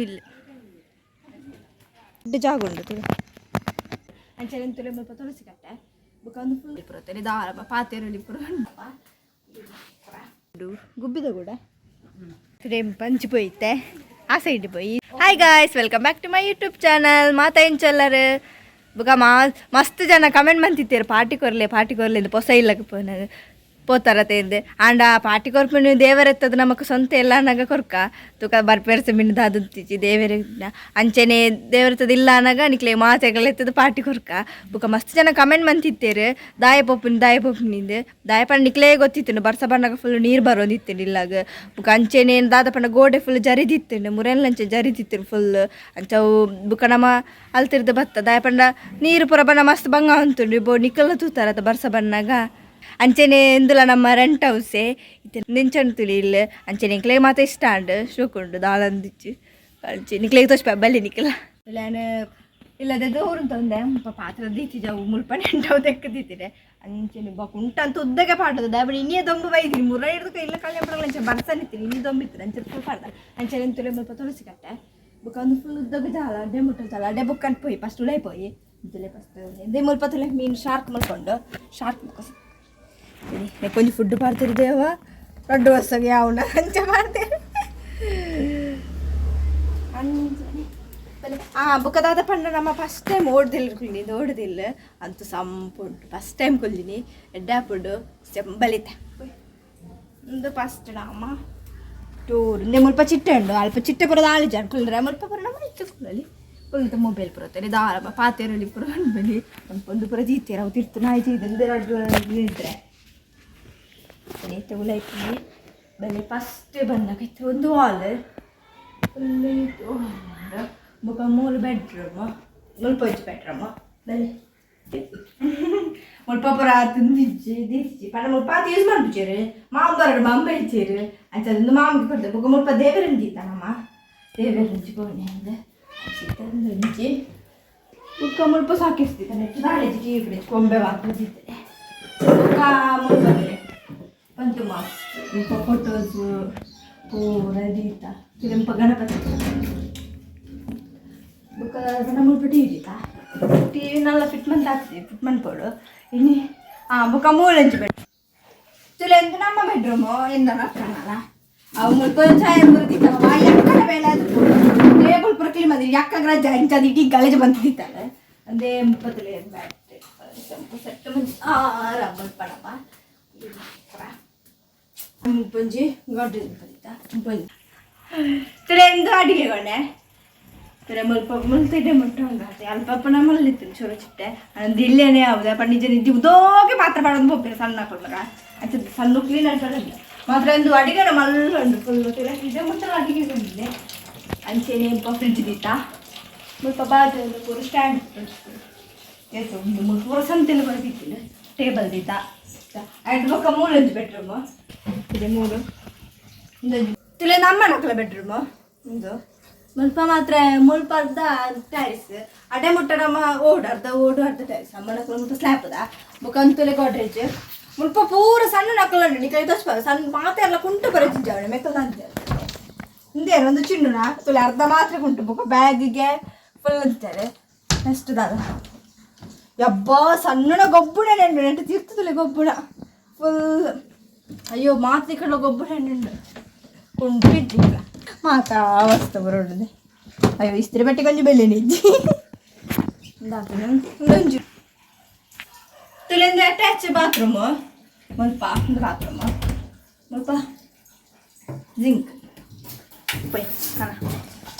ಇಲ್ಲ ದೊಡ್ಡ ಜಾಗ ಉಂಡು ತುಳು. ಅಂಚನೆ ತುಲೆ ಮುಲ್ಪ ತುಳಸಿ ಕಟ್ಟೆ ಬೊಕ ಒಂದು ಫುಲ್ ಪುರತನೆ ದಾರ ಪಾತೆರೊಲಿ ಪುರ ಗುಬ್ಬಿದ ಕೂಡ ಫ್ರೇಮ್ ಪಂಚ್ ಪೋಯಿತೆ ಆ ಸೈಡ್ ಪೋಯಿ. Hi guys, welcome back to my YouTube channel. ಮಾತಾ ಎಂಚೊಲ್ಲರು? ಬೊಕ ಮಾ ಮಸ್ತ್ ಜನ ಕಮೆಂಟ್ ಮಂತಿತ್ತೇರು, ಪಾರ್ಟಿ ಕೊರ್ಲೆ, ಪಾರ್ಟಿ ಕೊರ್ಲೆ ಇಂದು. ಪೊಸ ಇಲ್ಲಕ್ಕೆ ಪೋನಾಗ ಪೋತಾರ ತೇಂದು. ಆಂಡ ಪಾರ್ಟಿ ಕೊರ್ಪಿನ ದೇವರೆತ್ತದ ನಮಕ್ ಸ್ವಂತ ಎಲ್ಲ ನಗ ಕೊರ್ಕ ತುಕ ಬರ್ಪೇರ್ಸ ಮಿನ್ ದಾದಂತಿಚಿ ದೇವರ. ಅಂಚನೆ ದೇವರೆತ್ತದ ಇಲ್ಲ ಅನಗ ನಿಕ್ಲೆ ಮಾತೆಗಳೆತ್ತದ ಪಾರ್ಟಿ ಕೊರ್ಕ. ಬೊಕ ಮಸ್ತ್ ಜನ ಕಮೆಂಟ್ ಮಂತಿತ್ತೇರು, ದಾಯ ಪೋಪಿನ, ದಾಯ ಪೋಪಿನಿಂದು. ದಾಯ ಪಂಡ ನಿಕ್ಲೇ ಗೊತ್ತಿತ್ತು, ಬರ್ಸ ಬಣ್ಣಗ ಫುಲ್ ನೀರು ಬರೋದಿತ್ತು ಇಲ್ಲಾಗ. ಬೊಕ ಅಂಚೆನೆ ದಾದ ಪಂಡ ಗೋಡೆ ಫುಲ್ ಜರಿದಿತ್ತು, ಮುರೆಲ್ಲಂಚೆ ಜರಿದಿತ್ತು ಫುಲ್ ಅಂಚವು. ಬೊಕ ನಮ್ಮ ಅಲ್ತಿರ್ದ ಬತ್ತ ದಾಯ ಪಂಡ ನೀರು ಪೂರ ಬಣ್ಣ ಮಸ್ತ್ ಬಂಗ ಉಂಟು ಬೋ ನಿಕ್ಕಲ್ಲ ತೂತಾರ ಬರ್ಸ ಬಣ್ಣಗ. ಅಂಚೆನೆ ಇಂದುಲ ನಮ್ಮ ರೆಂಟ್ ಹೌಸೆ ಇತ್ತೆ ನಿಂಚಣ್ ತುಳಿ ಇಲ್ಲ. ಅಂಚೆನೆ ನಿಕ್ಲೆಗ್ ಮಾತ ಇಷ್ಟ ಆಂಡ್, ಶೋಕುಂಡು ದಾದಂದಿಚ್ಚು ಅಂಚೆ ನಿಕ್ಲೆಗ್ ತೋಚ್ಪ ಬಲ್ಲಿ ನಿಕ್ಲ. ನಾನು ಇಲ್ಲದೆ ದೂರ ತಂದೆ ಪಾತ್ರ ದೀತಿಜವು ಮುಲ್ಪ ನೆಂಟವು ತೆಕ್ಕ ದೀತಿದೆ. ಅಂಚೆನೆ ಬೊಕ ಉಂಟಂತ ಉದ್ದಗೆ ಪಾಡೋದು ದಾಬಡಿ ಇನ್ನೇ ದೊಂಬು ಬೈದಿನಿ ಮುರ ಹಿಡ್ದು ಇಲ್ಲ ಕಲ್ಯಾಣ ಅಂಚೆ ಬರ್ಸನಿತ್ತೀನಿ ಇನ್ನಿ ದೊಂಬಿತ್ತು ಅಂಚೆ ಫುಲ್ ಪಾಡ್ದ. ಅಂಚೆನೆ ತುಲೆ ಮುಲ್ಪ ತುಳಸಿ ಕಟ್ಟೆ ಬೊಕ ಒಂದು ಫುಲ್ ಉದ್ದಗ ಜಾಲ ಅಡ್ಡೆ ಮುಟ್ಟ ಜಾಲ ಅಡ್ಡೆ ಬುಕ್ ಅಂತ ಪೋಯಿ ಫಸ್ಟ್ ಉಳೈ ಪೋಯಿ ತುಲೆ ಫಸ್ಟ್ they ಮುಲ್ಪ ತುಲೆ ಮೀನು ಶಾರ್ಕ್ ಮಲ್ಕೊಂಡು ಶಾರ್ಕ್ ಮುಖ ಕೊಂಚ ಫುಡ್ ಪಾಡ್ತಿರ್ದೇವ ರಡ್ಡು ವರ್ಷಗೆ ಯಾವನ ಅಂಚೆ ಮಾಡ್ತೇವೆ. ಅಂಚನೆ ಆ ಬೊಕ ದಾದ ಪಂಡ ನಮ್ಮ ಫಸ್ಟ್ ಟೈಮ್ ಓಡ್ದಿಲ್ಲ ಕುಲ್ಲಿನಿ ಓಡ್ದಿಲ್ಲ ಅಂತೂ ಸಂಪುಂಟು. First time ಕುಲ್ಲಿನಿ ಎಡ್ಡಾಪುಂಡು ಬಲಿತೆ. ಒಂದು ಫಸ್ಟ್ ನಮ್ಮ ಟೂರ್ ಇಂದೆ ಮುಲ್ಪ ಚಿಟ್ಟೆ ಉಂಡು. ಅಲ್ಪ ಚಿಟ್ಟೆ ಪುರ ದಾಳಿ ಜನ ಕುಲ್ಲರೆ ಮುಲ್ಪ ಪುರ ನಮ್ಮ ಇತ್ತು ಕುಲ್ಲಲಿ ಕುಲ್ತ ಮೊಬೈಲ್ ಪುರ ದಾರ ಪಾತೆರಲಿ ಪುರ ಬಲಿ ಒಂದು ಪುರ ಜೀತೇರ ಅವು ತಿರ್ತು ನಾಯಿ ಜೀದಂದೆ ರಡ್ಡು ಇದ್ರೆ ಉಲೈತಿ ಬಲೆ. ಫಸ್ಟ್ ಬಂದಾಗ ಇತ್ತು ಒಂದು ಹಾಲ್ ಫುಲ್ ಇತ್ತು. ಬೊಕ ಮೂಲು ಬೆಡ್ರೂಮ್, ಮುಲ್ಪ ಒಂಜಿ ಬೆಡ್ರೂಮ್ ಬಲೆ. ಮುಲ್ಪ ಪುರ ತಿಂದಿಜ್ಜಿ ದಿಜ್ಜಿ ಪಂಡ ಮುಲ್ಪ ಆತ್ ಯೂಸ್ ಮನ್ಪುಜೆರ್. ಮಾಮ ಬರಡು ಮಾಮ ಇಜ್ಜೆರ್ ಅಂಚ ಒಂದು ಮಾಮಗೆ ಕೊಡ್ತೆ. ಬೊಕ ಮುಲ್ಪ ದೇವೆರೆನ್ ದೀತ ನಮ್ಮ ದೇವೆರೆಂಚಿ ಪೋನೆ ಅಂದ್ ಒಂಜಿ. ಬೊಕ ಮುಲ್ಪ ಸಾಕಿಸ್ತಿತ್ತ ನೆಟ್ ದಾಳಿಜಿ ಟಿವಿ ಫ್ರಿಜ್ ಕೊಂಬೆ ಮಾತ್ರ ದೀತೆ. ಬೊಕ ಮುಲ್ಪ ಬಂತು ಮಸ್ತ್ ಮುಲ್ಪ ಫೋಟೋಸ್ ಪೂರ ದೀತ. ಮುಲ್ಪ ಗಣಪತಿ. ಬೊಕ ಮುಲ್ಪ ಟಿವಿ ದೀತ. ಟಿವಿ ನಲ್ಲ ಫಿಟ್ ಮಂತ್ ಆಗ್ತದೆ, ಫಿಟ್ ಮನ್ಪೊಡು ಇನಿ. ಬೊಕ ಮೂಲಂಚಿ ಬೆಡ್ ತುಲೆ ನಮ್ಮ ಬೆಡ್ರೂಮು ಎಂದ ಅಕ್ಕನಲ್ಲ ಅವು. ಮುಲ್ಪ ಛಾಯೆ ಬರುದಿತ್ತ ಯಕ್ಕನ ಬೇಲೆ ಅದು ಟೇಬಲ್ ಪೂರ ಕ್ಲೀನ್ ಮಾಡಿದ್ರಿ. ಯಕ್ಕಗ್ ರಜೆ ಅಂಚ ಇಡೀ ಗಲೇಜ್ ಬಂತಿದ್ದಾಳೆ ಅಂದೇ. ಮುಪ್ಪತ್ತಲೆ ಬ್ಯಾಟ್ ಸೆಟ್ ಆರಾಮ ಮಲ್ಪಡಪ್ಪ. ಮುಪ್ಪಂಜಿ ಗಾಡ್ರೇಜ್ ಬಂದಿತ್ತ ಮುಪ್ಪಂಜಿ ತುಲೆ. ಎಂದು ಅಡಿಗೆ ಗೊಂಡೆ ತುಲೆ ಮುಲ್ಪ ಮುಲ್ತಿಡ್ಡೆ ಮುಟ್ಟ ಹಂಗಾತೆ. ಅಲ್ಪ ಅಪ್ಪ ಮಲ್ಲಿತ್ತು ಚೂರು ಚಿಟ್ಟೆ ಅಂದ್ ಇಲ್ಲೇನೆ ಹೌದಾ ಪಂಡಿಜ ನಿದ್ದೆ ಉದೋಗೆ ಪಾತ್ರ ಪಾಡೋದು ಪೋಪೆ ಸಣ್ಣ ಕೊಡ್ಲಗ ಅಂಚ ಸಣ್ಣ ಕ್ಲೀನ್ ಅಂತಾರೆ ಮಾತ್ರ. ಒಂದು ಅಡಿಗೆ ಮಲ್ಲ ಉಂಟು ಫುಲ್ ತುಲೆ ಇದೆ ಮುಟ್ಟ ಅಡಿಗೆ ಕೊಂಡಿದ್ದೆ. ಅಂಚೆನೆ ಮುಲ್ಪ ಫ್ರಿಡ್ಜ್ ದೀತ. ಮುಲ್ಪ ಬಾಜು ಒಂದು ಪೂರ ಸ್ಟ್ಯಾಂಡ್ ಒಂದು ಮುಲ್ಪ ಪೂರ ಸಂತೆಲ್ಲ ಬರೆದಿತ್ತಿಲ್ಲ. ಟೇಬಲ್ ದೀತ. ಆ್ಯಂಡ್ ಬೊಕ್ಕ ಮೂಲೊಂಜಿ ಬೆಡ್ರೂಮ್ ಇದೆ ಮೂರು ತುಲೆ ನಮ್ಮ ನಕಲ ಬೆಡ್ರೂಮ್ ಒಂದು. ಮುಲ್ಪ ಮಾತ್ರ ಮುಲ್ಪ ಅರ್ಧ ಟೈಲ್ಸ್ ಅಡೆ ಮುಟ್ಟ ನಮ್ಮ ಓಡು, ಅರ್ಧ ಓಡು ಅರ್ಧ ಟೈಲ್ಸ್. ಅಮ್ಮ ನಕಲ ಮುಟ್ಟ ಸ್ಲ್ಯಾಪ್ ಅದ. ಬೊಕ ಅಂತುಲೆ ಗೋಡ್ರೇಜ್. ಮುಲ್ಪ ಪೂರ ಸಣ್ಣ ನಕಲ ಉಂಟು ನಿಕಲೆ ತೋಚ್ಪ ಸಣ್ಣ ಮಾತೆ ಎಲ್ಲ ಕುಂಟು ಬರಚಿದ್ದಾವಣೆ ಮೆಕ್ಕಲ್ ಅಂತ ಹಿಂದೆ ಒಂದು ಚಿಣ್ಣುನ ತುಲೆ ಅರ್ಧ ಮಾತ್ರ ಕುಂಟು. ಬೊಕ ಬ್ಯಾಗಿಗೆ ಫುಲ್ ಅಂತಾರೆ. ನೆಕ್ಸ್ಟ್ ದಾದ ಯಬ್ಬಾ ಸಣ್ಣನ ಗೊಬ್ಬುಣ ನೆಂಡು ನೆಂಟು ತೀರ್ತದಲ್ಲ ಗೊಬ್ಬುಣ ಫುಲ್. ಅಯ್ಯೋ ಮಾತ್ರೆ ಕಡೆ ಗೊಬ್ಬರ ನೆಂಡು ಕುಂಟು ಇಟ್ಟಿಲ್ಲ ಮಾತಾ ವಸ್ತು ಬರೋಡದೆ. ಅಯ್ಯೋ ಇಸ್ತ್ರಿ ಬಟ್ಟೆ ಕೊಂಚ ಬೆಲೆ ನಿಜ್ಜಿ ಒಂಜಿ ತುಲೆಂದು ಅಟ್ಯಾಚ್ ಬಾತ್ರೂಮ್ ಮುಲ್ಪ ಒಂದು ಬಾತ್ರೂಮ್ ಮುಲ್ಪ ಜಿಂಕ್ ಪೊಯ್ ಕಣ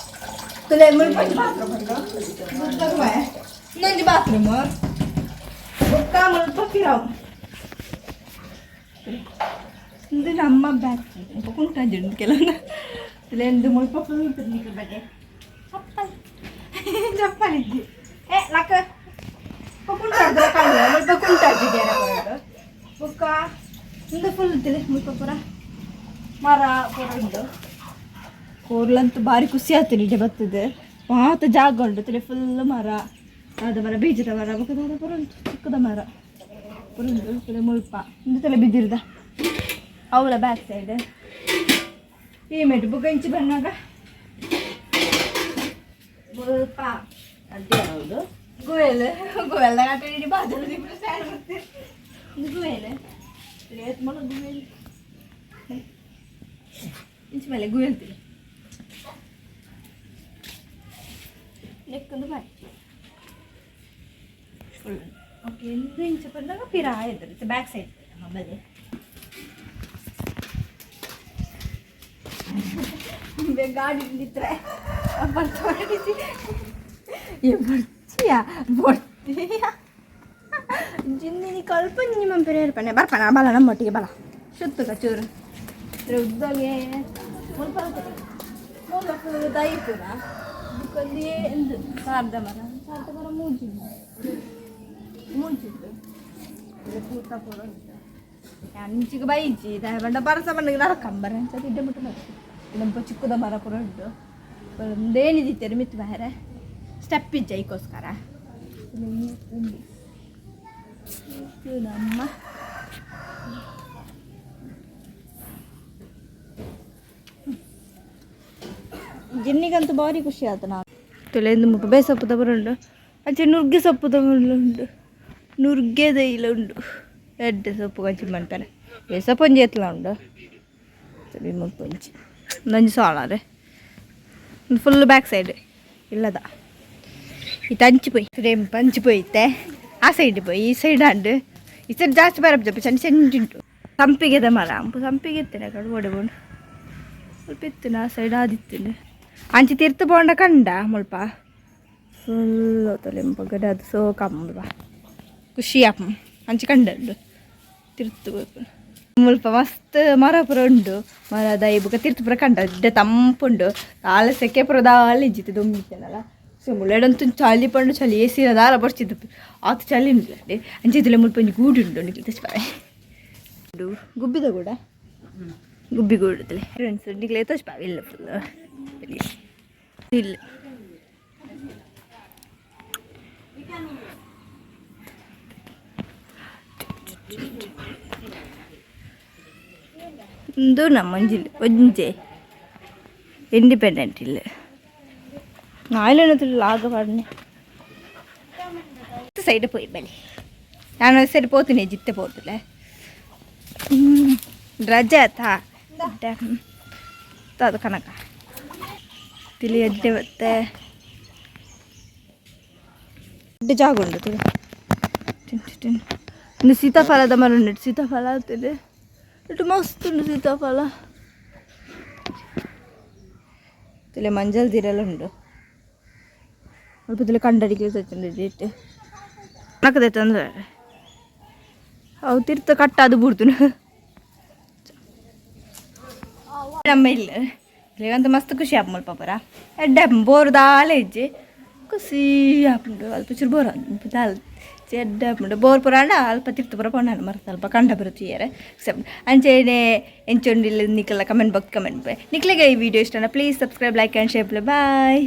ತುಲೆ. ಮುಲ್ಪ ಒಂಜಿ ಬಾತ್ರೂಮ್ ಉಂಟು, ಇನ್ನೊಂದು ಬಾತ್ರೂಮ್. ಬೊಕ್ಕ ಮುಲ್ಪ ಪಿರವು ಇದು ನಮ್ಮ ಬ್ಯಾಗ್ ಕುಂಟಾಜಿ ಕೆಲವೊಂದು ತುಲೆಂದು ಮುಲ್ಪ ಫುಲ್ ಬಗ್ಗೆ ಚಪ್ಪಲ್ ಚಪ್ಪಲ್ ಇದ್ದಿ ಏ ಲಕ್ಕ ಕುಂಟಾಜಿ ಮುಲ್ಪ ಕುಂಟಾಜಿ ಬೊಕ್ಕ ಇಂದು ಫುಲ್ ತಿಳಿ ಮುಲ್ಪ ಪೂರ ಮರ ಪೂರ ಉಂಟು. ಕೋರ್ಲಂತೂ ಭಾರಿ ಖುಷಿ ಆಗ್ತದೆ ಇಡೆ ಬರ್ತದೆ. ಮಾತ ಜಾಗ ಉಂಟು ತಿಳಿ ಫುಲ್ ಮರ ದಾದ ಮರ ಬೀಜದ ಮರ ಬೊಕ ದಾದ ಪೂರ ಉಂಟು. ಚಿಕ್ಕದ ಮರ ಪೂರ ಉಂಟು ತುಲೆ. ಮುಲ್ಪ ಇಂದು ತಲೆ ಬಿದ್ದಿರ್ದ ಅವಳ ಬ್ಯಾಕ್ ಸೈಡ್ ಈ ಮೆಟ್ ಬೊಕ ಇಂಚಿ ಬಂದಾಗ ಮುಲ್ಪ ಗುವೆಲ್ ಗುವೆಲ್ ಕಟ್ಟಡಿ ಬಾಜು ಗುವೆಲ್ ಲೇತ್ ಮಲ ಗುವೆಲ್ ಇಂಚ ಮೇಲೆ ಗುವೆಲ್ ತಿಳಿ ನೆಕ್ಕೊಂದು ಬಾರಿ. ಓಕೆ, ಎಂದು ಇಂಚ ಬಂದಾಗ ಪಿರ ಆಯ್ತು. ಬ್ಯಾಕ್ ಸೈಡ್ ಆಮೇಲೆ ಗಾಡಿ ನಿಂತ್ರೆ ಬರ್ತಾ ಏ ಬರ್ತೀಯ ಬರ್ತೀಯ ಜಿಂದಿನಿ ಕಲ್ಪ ನಿಮ್ಮ ಪೆರೆ ಪನ್ನೆ ಬರ್ಪಣ ಬಲ ನಮ್ಮೊಟ್ಟಿಗೆ ಬಲ ಸುತ್ತುಗ ಚೂರು ಉದ್ದಗೆ ಮುಲ್ಪ ಮೂಲ ಫುಲ್ ದೈ ಪೂರ ಬುಕ್ಕೊಂದು ಎಂದು ಸಾರ್ದ ಮರ, ಸಾರ್ದ ಮರ ಮೂಜಿಂದು ಮೂಜಿಂದು ಪೂತ ಪೂರ ಉಂಟು. ಅಂಚಿಗೆ ಬೈಜಿ ದಾಯ ಬರಸ ಬಣ್ಣ ನರಕಂಬರ ಅಂಚ ಇಡ್ಡೆ ಮುಟ್ಟು ಬರ್ತದೆ. ನಮ್ಮ ಚಿಕ್ಕದ ಮರ ಪೂರ ಉಂಟು. ದೇಣಿದಿತ್ತೇರು ಮಿತ್ತು ಬಾರೆ ಸ್ಟೆಪ್ ಇಜ್ಜ ಐಕೋಸ್ಕರ ನಮ್ಮ ಜಿನ್ನಿಗಂತೂ ಭಾರಿ ಖುಷಿ ಆಯ್ತು. ನಾವು ತುಳೆಂದು ಮುಪ್ಪ ಬೇ ಸೊಪ್ಪು ತಬರುಂಡು, ಅಂಚೆ ನುಗ್ಗೆ ಸೊಪ್ಪು ತಬರುಂಡು, ನುಗ್ಗೆ ದೈಲ ಉಂಡು. ಎಡ್ಡೆ ಸೊಪ್ಪು ಕಂಚಿ ಮಾಡ್ತಾರೆ. ಬೇಸಪ್ಪು ಒಂಜಿ ಎತ್ತಲ ಉಂಡು ಸರಿ. ಮುಲ್ಪ ಒಂಜಿ ಒಂದೊಂಜಿ ಸೋಲಾರೆ full back side ಇಲ್ಲದ. ಇತ್ತು ಅಂಚಿ ಪೋಯಿ ಫ್ರೇಮ್ ಅಂಚಿ ಪೋಯಿತ್ತೆ. ಆ ಸೈಡ್ ಪೋಯಿ, ಈ ಸೈಡ್ ಅಂಡು. ಈ ಸೈಡ್ ಜಾಸ್ತಿ ಬರಪ್ಪ, ಚಂಡಿ ಚಂಡಿ ಉಂಟು. ಸಂಪಿಗೆದ ಮರ ಅಂಪು ಸಂಪಿಗೆ ಇತ್ತೇನೆ ಕಡೆ ಓಡೆ ಬೋಂಡು ಸ್ವಲ್ಪ ಇತ್ತು. ಆ ಸೈಡ್ ಆದಿತ್ತು. ಅಂಚಿ ತಿರ್ತು ಪೋಂಡ ಕಂಡ ಮುಲ್ಪ ಫುಲ್ ತೊಲೆಂಪ ಗಡ. ಅದು ಸೋ ಕಂಬ ಖುಷಿ ಆಪ್. ಅಂಚಿ ಕಂಡ ಉಂಡು ತಿರ್ತು ಪೋಪುಂಡು. ಮುಲ್ಪ ಮಸ್ತ್ ಮರ ಪೂರ ಉಂಡು. ಮರ ದೈ ಬೊಕ ತಿರ್ತು ಪೂರ ಕಂಡ ಎಡ್ಡೆ ತಂಪುಂಡು. ದಾಲ ಸೆಕೆ ಪೂರ ದಾಲ ಇಜ್ಜಿತ್ತು ದೊಂಬಿತ್ತನಲ್ಲ. ಸೊ ಮುಳ್ಳೆಡಂತೂ ಚಳಿ ಪಂಡು ಚಳಿ ಎ ಸಿ ದಾಲ ಬರ್ಚಿದ್ದು ಆತು ಚಳಿ ಉಂಟು. ಅಂಚೆ ಇತ್ತಲೆ ಮುಲ್ಪ ಒಂಜಿ ಗೂಡು ಉಂಡು. ನಿಕ್ಲೆ ತೋಜ್ಪಾವೆ. ಉಂಡು ಗುಬ್ಬಿದ ಗೂಡ, ಗುಬ್ಬಿ ಗೂಡು. ಫ್ರೆಂಡ್ಸ್, ನಿಕ್ಲೆ ತೋಜ್ಪಾವೆ. ಇಲ್ಲ, ಫುಲ್ ಇಲ್ಲ. ಉಂದು ನಮ್ಮ ಒಂಜಿ ಒಂಜೆ ಇಂಡಿಪೆಂಡೆಂಟ್ ಇಲ್ಲ. ನಾಯಿಲೆನ ಲಾಗ ಪಾಡನೆ ಸೈಡ್ ಪೋಯಿ ಬಲಿ. ನಾನು ಸೈಡ್ ಪೋತೀನಿ ಜಿತ್ತೆ ಪೋತುಲೆ ರಜೆ ಆತಾ ಅದು ಕನಕ ತಿಳಿ ಎಡ್ಡೆ ಮತ್ತೆ ಎಡ್ಡೆ ಜಾಗ ಉಂಡು ತಿಳಿ ಟಿನ್ ಟಿನ್. ಇನ್ನು ಸೀತಾಫಲದ ಮರ ಉಂಟು. ಸೀತಾಫಲ ಆಗ್ತದೆ. ಇಟ್ಟು ಮಸ್ತ್ ಉಂಟು ಸೀತಾಫಲ. ತಿಳಿ ಮಂಜಲ್ ದಿರೆಲ್ಲ ಉಂಟು. ಸ್ವಲ್ಪ ತಿಳಿ ಕಂಡಡಿಗೆ ಸಚ್ಚುಂಡು ಇಟ್ಟು ನಕ್ಕದೈತೆ ಅಂದ್ರೆ ಅವು ತಿರ್ತ ಕಟ್ಟಾದು ಬೂಡ್ತುನು. ನಮ್ಮ ಇಲ್ಲ ಇಲ್ಲಂತ ಮಸ್ತ್ ಖುಷಿ ಆಪ್ ಮುಲ್ಪ ಪೂರ ಎಡ್ಡೆ ಆಪುಂಡು. ಬೋರ್ ದಾಲ ಇಜ್ಜಿ, ಖುಷಿ ಆಪುಂಡು. ಅಲ್ಪ ಚೂರು ಬೋರ್ ದಾಲ್ ಎಡ್ಡೆ ಆಪುಂಡು. ಬೋರ್ ಪೂರ ಆಂಡ ಅಲ್ಪ ತಿರ್ತು ಪೂರ ಪೋಂಡ ಮರತ ಅಲ್ಪ ಕಂಡ ಪೂರ ತೂಯರೆ. ಅಂಚೆನೆ ಎಂಚೊಂಡಿಲ್ಲ ನಿಕಲ್ಲ comment box comment. ನಿಕ್ಲೆಗೆ ಈ video ಇಷ್ಟನ please subscribe, like and share. Bye.